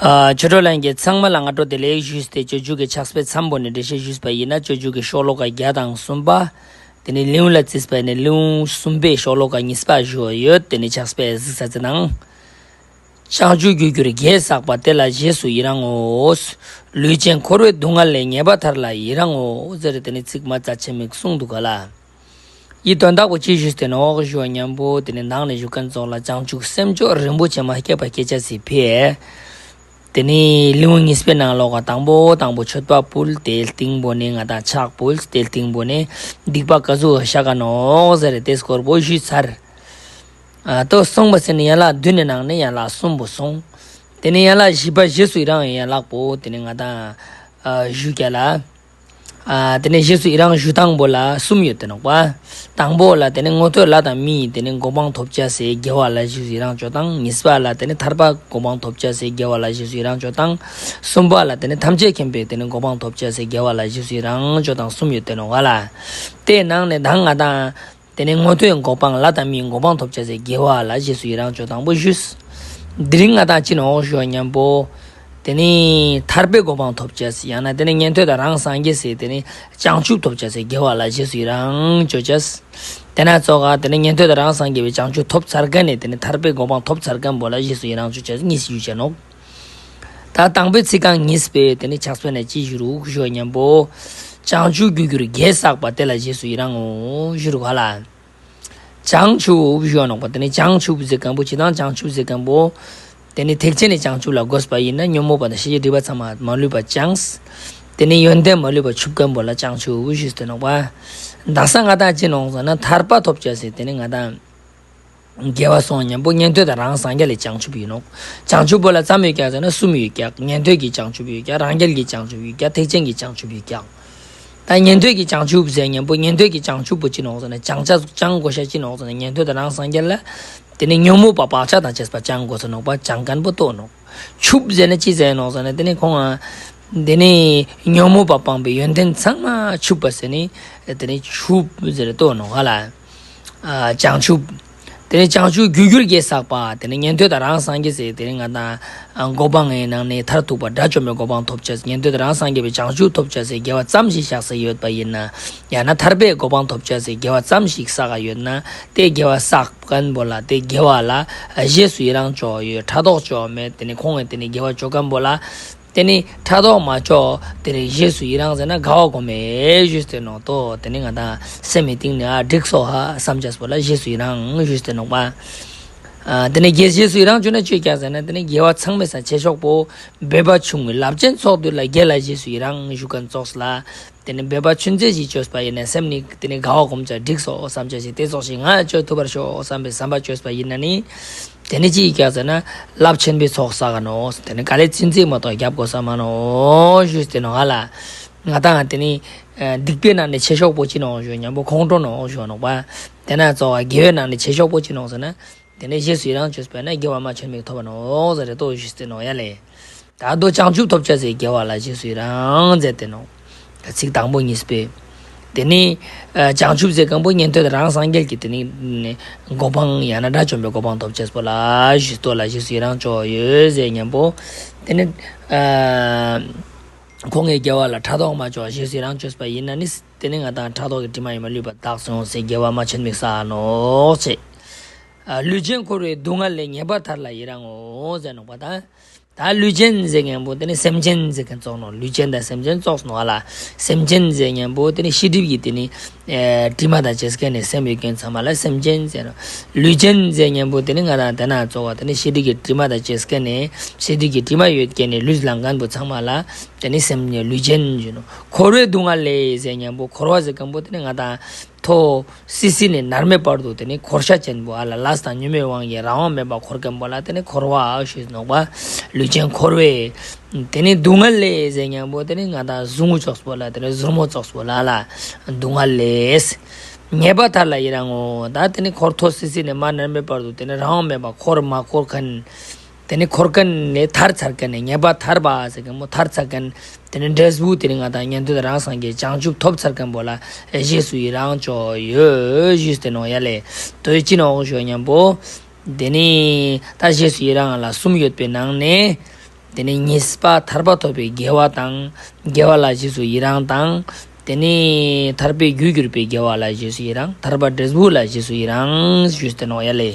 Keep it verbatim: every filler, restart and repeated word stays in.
ཨ། ཆོས་གྲོགས་ལྷན་རྒྱས་ཚང་མ་ལ་སྔ་དྲོ་བདེ་ལེགས་ཞུས་ཏེ། སྤྱོད་འཇུག་གི་ཕྱག་དཔེ་མཚམས་པོ་ནས་འགྲེལ་བཤད་ཞུས་པ་ཡིན་ན། སྤྱོད་འཇུག་གི་ཤོ་ལོ་ཀ་བརྒྱ་དང་གསུམ་པ། དེ་ནས་ལེའུ་ལ་བརྩིས་པ་ནས་ལེའུ་གསུམ་པའི་ཤོ་ལོ་ཀ་གཉིས་པ་ཞུ་བ་ཡོད། དེ་ནས་ཕྱག་དཔེ་གཟིགས་ས་ཚེ་ནང་། བྱང་ཆུབ་རྒྱུར་གྱུར་དགེ་བསགས་པ། དེ་ལ་རྗེས་སུ་ཡི་རང་ངོ་། ལུས་ཅན་འཁོར་བའི་སྡུག་བསྔལ་ལས། ངེས་པར་ཐར་ལ་ཡི་རང་ངོ་། ཟེར་དེ་ནས་ཚིག་མ་རྩ་ཆེན་མིག་གསུངས་འདུག་ག་ལ། ཡི་དོན་དག་པོ་ཅི་ཞུས་ཏེ་ནོག་ཞུ་བ་མཉམ་པོ། དེ་ནས་ནང་ནས་ཞུ་མཁན་ཚོགས་ལ་བྱང་ཆུབ་སེམས་མཆོག་རིན་པོ་ཆེ་མ་སྐྱེས་པ་སྐྱེ་ཆ་སི་ཕི་དེ་ནས་ལེའུ་གཉིས་པའི་ནང་ལོགས་ཀ་དང་པོ་དང་པོ་མཆོད་པ་ཕུལ། དེའི་སྟེང་པོ་ནས་ང་དང་ཕྱག་ཕུལ། དེའི་སྟེང་པོ་ནས་སྡིག་པ་ག་ཟུག་བཤགས་ག་ནོག་ཟེར་དེ་སྐོར་པོ་ཞུས་ཚར། ཨ། ཏོ་གསུངས་པ་ཟེར་ནས་ཡན་ལག་བདུན་ནས་ནང་ནས་ཡན་ལག་གསུམ་པོ་སོང་། དེ་ནས་ཡན་ལག་བཞི་པ་རྗེས་སུ་ཡི་རང་ཡན་ལག་པོ་དེ་ནས་ང་དང་ཨ་ཞུས་ཀྱ་ལ། ཨ། དེ་ནས་རྗེས་སུ་ཡི་རང་ཞུ་སྟངས་པོ་ལ་གསུམ་ཡོད་དེ་ནོག་པ། དང་པོ་ལ་དེ་ནས་ངོ་ཐོས་ལྷ་དང་མིའི་དེ་ནས་གོ་འཕང་ཐོབ་ཆ་སའི་དགེ་བ་ལ་རྗེས་སུ་ཡི་རང་ཅོ་སྟངས། གཉིས་པ་ལ་དེ་ནས་ཐར་པ་གོ་འཕང་ཐོབ་ཆ་སའི་དགེ་བ་ལ་རྗེས་སུ་ཡི་རང་ཅོ་སྟངས། གསུམ་པ་ལ་དེ་ནས་ཐམས་ཅད་མཁྱེན་པའི་དེ་ནས་གོ་འཕང་ཐོབ་ཆ་སའི་དགེ་བ་ལ་རྗེས་སུ་ཡི་རང་ཅོ་སྟངས་གསུམ་ཡོད་དེ་ནོག་ག་ལ། དེའི་ནང་ནས་ད་ང་དང་དེ་ནས་ངོ་ཐོས་གོ་འཕང་ལྷ་དང་མིའི་གོ་འཕང་ཐོབ་ཆ་སའི་དགེ་བ་ལ་རྗེས་སུ་ཡི་རང་ཅོ་སྟངས་པོ་ཞུས། དེ་རིང་ང་དང་ཅི་ནོག་ཞུ་བ་མཉམ་པོ། དེ་ནས་ཐར་པའི་གོ་འཕང་ཐོབ་ཆ་སའི་ཡང་ན་དེ་ནས་ཉན་ཐོས་དང་རང་སངས་རྒྱས་སའི་དེ་ནས་བྱང་ཆུབ་ཐོབ་ཆ་སའི་དགེ་བ་ལ་རྗེས་སུ་ཡི་རང་ཅོ་ཆ་སའི། དེ་ན་ཙོགས་ག་དེ་ནས་ཉན་ཐོས་དང་རང་སངས་རྒྱས་པའི་བྱང་ཆུབ་ཐོབ་ཚར་མཁན་ནས་དེ་ནས་ཐར་པའི་གོ་འཕང་ཐོབ་ཚར་མཁན་པོ་ལ་རྗེས་སུ་ཡི་རང་ཅོ་ཆ་སའི་གཉིས་སུ་ཡོད་ཆ་ནོག་ད་དང་པོའི་ཚིག་རྐང་གཉིས་པའི་དེ་ནས་ཕྱག་དཔེ་ན་ཅི་ཞུ་རུག་ཞུ་བ་མཉམ་པོ། བྱང་ཆུབ་རྒྱུར་གྱུར་དགེ་བསགས་པ། དེ་ལ་རྗེས་སུ་ཡི་རང་ངོ་ཞུ་རུག་ག་ལ། བྱང་ཆུབ་ཞུ་བ་ནོག་པ། དེ་ནས་བྱང་ཆུབ་ཟེར་མཁན་པོ་ཅི་དང་བྱང་ཆུབ་ཟེར་མཁན་པོ། དེ་ནས་ཐེག་ཆེན་ནས་བྱང་ཆུབ་ལ་བགོས་པ་ཡིན་ན་ཉོན་མོངས་པ་དང་ཤེས་བྱའི་སྒྲིབ་པ་ཚང་མ་མ་ལུས་པ་བྱང་། དེ་ནས་ཡོན་ཏན་མ་ལུས་པ་ཆུབ་མཁན་པོ་ལ་བྱང་ཆུབ་ཞུས་ཏེ་ནོག་པ། ད་ས་ང་དང་ཅི་ནོག་ཟེར་ན་ཐར་པ་ཐོབ་ཆ་སའི་དེ་ནས་ང་དང་དགེ་བ་སོང་མཉམ་པོ་ཉན་ཐོས་དང་རང་སངས་རྒྱས་ལས་བྱང་ཆུབ་ཡིན་ནོག་བྱང་ཆུབ་པོ་ལ་ཙམ་ཡོད་ཀྱག་ཟེར་ན་གསུམ་ཡོད་ཀྱག་ཉན་ཐོས་ཀྱི་བྱང་ཆུབ་ཡོད་ཀྱག་རང་རྒྱལ་གྱི་བྱང་ཆུབ་ཡོད་ཀྱག་ཐེག་ཆེན་གྱི་བྱང་ཆུབ་ཡོད་ཀྱག་ད་ཉན་ཐོས་ཀྱི་བྱང་ཆུབ་ཟེར་མཉམ་པོ་ཉན་ཐོས་ཀྱི་བྱང་ཆུབ་པོ་ཅི་ནོག་ཟེར་ན་བྱང་ཆ་བྱང་དགོས་ཤ་ཅི་ནོག་ཟེར་ན་ཉན་ཐོས་དང་རང་སངས་རྒྱས་ལ་དེ་ནས་ཉོན་མོངས་པ་བག་ཆགས་དང་བཅས་པ་བྱང་དགོས་ས་ནོག་པ། བྱང་མཁན་པོ་ལྟོ་ནོག་ཆུབ་ཟེར་ན་ཅི་ཟེར་ནོག་ཟེར་ན་དེ་ནས་ཁོང་ང་དེ་ནས་ཉོན་མོངས་པ་སྤངས་པའི་ཡོན་ཏན་ཚང་མ་ཆུབ་པ་ཟེར་ནས་དེ་ནས་ཆུབ་ཟེར་ལྟོ་ནོག་ག་ལ། ཨ། བྱང་ཆུབ། དེ་ནས་བྱང་ཆུབ་རྒྱུར་གྱུར་དགེ་བསགས་པ། དེ་ནས་ཉན་ཐོས་དང་རང་སངས་རྒྱས་སའི་དེ་ནས་ང་དང་ཨ་གོ་འཕང་ངི་ནང་ནས་མཐར་ཐུག་པ་དགྲ་བཅོམ་པའི་གོ་འཕང་ཐོབ་ཆ་ཉན་ཐོས་དང་རང་སངས་རྒྱས་པའི་བྱང་ཆུབ་ཐོབ་ཆ་སའི་དགེ་བ་ཙམ་ཞིག་བསགས་ས་ཡོད་པ་ཡིན་ན། ཡང་ན་ཐར་པའི་གོ་འཕང་ཐོབ་ཆ་སའི་དགེ་བ་ཙམ་ཞིག་བསགས་ཡོད་ན། དེ་དགེ་བ་བསགས་མཁན་པོ་ལ་དེ་དགེ་བ་ལ་རྗེས་སུ་ཡི་རང་ཅོ་ཡོད། ཕྲག་དོག་ཅོ་མེད། དེ་ནས་ཁོང་ངི་དེ་ནས་དགེ་བ་ཅོ་མཁན་པོ་ལ། དེ་ནི་ཕྲག་དོག་མ་ཅོ། དེ་ནི་རྗེས་སུ་ཡི་རང་ཟེར་ན་དགའ་བ་གོ་མེད་ཞུས་ཏེ་ནོག་ཏོ། དེ་ནི་ང་དང་སེམས་མི་གཏིང་ནས་ཨ་འགྲིག་སོ་ཧ་བསམ་ཆ་སྤོ་ལ་རྗེས་སུ་ཡི་རང་ཞུས་ཏེ་ནོག་པ། ཨ། དེ་ནི་རྗེས་རྗེས་སུ་ཡི་རང་ཅོ་ན་ཅོ་ཀྱག་ཟེར་ན་དེ་ནི་དགེ་བ་ཚང་མའི་ས་ཆེ་ཤོག་པོ་འབད་པ་ཆུང་ངུའི་རླབས་ཆེན་ཚོགས་འདུས་ལ་དགེ་ལ་རྗེས་སུ་ཡི་རང་ཞུ་མཁན་ཚོགས་ལ། དེ་ནི་འབད་པ་ཆུན་ཚོད་ཅིག་ཅོས་པ་ཡིན་ན་སེམས་ནི་དེ་ནི་དགའ་བ་གོམས་ཆ་འགྲིག་སོ་བསམ་ཆ་ཞིག་དེ་ཚོགས་ཤིག་ང་ཅོ་ཐུབ་པར་ཤོག་བསམ་པའི་བསམ་པ་ཅོས་པ་ཡིན་ན་ནི། དེ་ནི་ཅི་ཡི་ཀྱག་ཟེར་ན་རླབས་ཆེན་པོའི་ཚོགས་བསགས་ག་ནོག་དེ་ནི་ག་ལེ་ཚིན་ཚིག་མ་གཏོགས་རྒྱབ་དགོས་ས་མ་ནོག་ཞུས་ཏེ་ནོག་ཧ་ལ། ང་དང་དེ་ནི་སྡིག་པའི་ནང་ནས་ཆེ་ཤོག་པོ་ཅི་ནོག་ཞུ་མཉམ་པོ་ཁོང་ཁྲོ་ནོག་ཞུ་ནོག་པ། དེ་ན་ཙོགས་དགེ་བའི་ནང་ནས་ཆེ་ཤོག་པོ་ཅི་ནོག་ཟེར་ན། དེ་ནས་རྗེས་སུ་ཡི་རང་ཅོས་པས་ན་དགེ་བ་མ་ཆེན་མིག་ཐོབ་པ་ནོག་ཟེར་རེ་ཏོ་ཞུས་ཏེ་ནོག་ཡ་ལེ། ད་དོ་བྱང་ཆུབ་ཐོབ་ཆ་ཟེར་དགེ་བ་ལ་རྗེས་སུ་ཡི་རང་མཛད་དེ་ནོག་ཚིག་དང་པོ་གཉིས་པས། དེ་ནི་ཨ་བྱང་ཆུབ་ཟེར་མཁན་པོ་ཉན་ཐོས་དང་རང་སངས་རྒྱས་ཀྱི་དེ་ནི་གོ་འཕང་ཡང་ན་དགྲ་བཅོམ་པའི་གོ་འཕང་ཐོབ་ཆེས་པོ་ལ་ཞུས་ཏོ་ལ་རྗེས་སུ་ཡི་རང་ཅོ་ཡོད་ཟེར་མཉམ་པོ། དེ་ནི་ཨ་ཁོང་གི་དགེ་བ་ལ་ཕྲག་དོག་མ་ཅོ་རྗེས་སུ་ཡི་རང་ཅོས་པ་ཡིན་ན་ནི་དེ་ནི་ང་དང་ཕྲག་དོག་གི་དྲི་མ་ཡིས་མ་ལུས་པ་དག་སོང་ཟེར་དགེ་བ་མ་ཆེན་མིག་བསགས་ནོག་ཅེས། ཨ་ལུས་ཅན་འཁོར་བའི་སྡུག་བསྔལ་ལས། ངེས་པར་ཐར་ལ་ཡི་རང་ངོ་ཟེར་ནོག་པ་དང་། ད་ལུས་ཅན་ཟེར་མཁན་པོ་དེ་ནི་སེམས་ཅན་ཟེར་མཁན་ཙོགས་ནོག་ལུས་ཅན་དང་སེམས་ཅན་ཙོགས་ནོག་ཨ་ལ། སེམས་ཅན་ཟེར་མཁན་པོ་དེ་ནི་ཤེས་སྒྲིབ་ཀྱི་དེ་ནི་ཨེ་དྲི་མ་དང་བཅས་མཁན་ནི་སེམས་ཡོད་མཁན་ཚང་མ་ལ་སེམས་ཅན་ཟེར་ནོག་ལུས་ཅན་ཟེར་མཁན་པོ་དེ་ནི་ང་དང་དེ་ན་ཙོགས་པ་དེ་ནི་ཤེས་སྒྲིབ་ཀྱི་དྲི་མ་དང་བཅས་མཁན་ནི་ཤེས་སྒྲིབ་ཀྱི་དྲི་མ་ཡོད་མཁན་ནི་ལུས་ལངས་མཁན་པོ་ཚང་མ་ལ་དེ་ནི་སེམས་ཉིད་ལུས་ཅན་ཟེར་ནོག་འཁོར་བའི་སྡུག་བསྔལ་ལས་ཟེར་མཁན་པོ་འཁོར་བ་ཟེར་མཁན་པོ་དེ་ནི་ང་དང་མཐོ་སི་སི་ནས་མནར་མེད་བར་དུ་དེ་ནི་འཁོར་ཤ་ཅན་པོ་ཨ་ལ་ལས་དང་ཉོན་མོངས་དབང་གིས་རང་དབང་མེད་པར་འཁོར་མཁན་པོ་ལ་དེ་ནི་འཁོར་བ་ཞུས་ནོག་པ། ལུས་ཅན་འཁོར་བའི་དེ་ནི་སྡུག་བསྔལ་ལས་ཟེར་མཁན་པོ་དེ་ནི་ང་དང་ཟུག་རྔུ་ཙོགས་པོ་ལ་དེ་ནི་ཟུར་མོ་ཙོགས་པོ་ལ་ལ་སྡུག་བསྔལ་ལས། ངེས་པར་ཐར་ལ་ཡི་རང་ངོ་། ད་དེ་ནི་འཁོར་མཐོ་སི་སི་ནས་མནར་མེད་བར་དུ་དེ་ནི་རང་དབང་མེད་པར་འཁོར་མ་འཁོར་མཁན། དེ་ནི་འཁོར་མཁན་ནས་ཐར་ཚར་མཁན་ནས་ངེས་པར་ཐར་པ་ཟེར་མཁན་པོ་ཐར་ཚར་མཁན། དེ་ནི་འབྲས་བུ་དེ་ནི་ང་དང་ཉན་ཐོས་རང་སངས་རྒྱས་བྱང་ཆུབ་ཐོབ་ཚར་མཁན་པོ་ལ་རྗེས་སུ་ཡི་རང་ཅོ་ཡོད་ཞུས་ཏེ་ནོག་ཡ་ལེ། དོ་ཡི་ཅི་ནོག་ཞུ་མཉམ་པོ། དེ་ནི་ད་རྗེས་སུ་ཡི་རང་ལ་གསུམ་ཡོད་པའི་ནང་ནས། དེ་ནས་གཉིས་པ་ཐར་པ་ཐོབ་པའི་དགེ་བ་དང་། དགེ་བ་ལ་རྗེས་སུ་ཡི་རང་དང་། དེ་ནས་ཐར་པའི་རྒྱུར་གྱུར་པའི་དགེ་བ་ལ་རྗེས་སུ་ཡི་རང་། ཐར་པ་འབྲས་བུ་ལ་རྗེས་སུ་ཡི་རང་ཞུས་ཏེ་ནོག་ཡ་ལེ།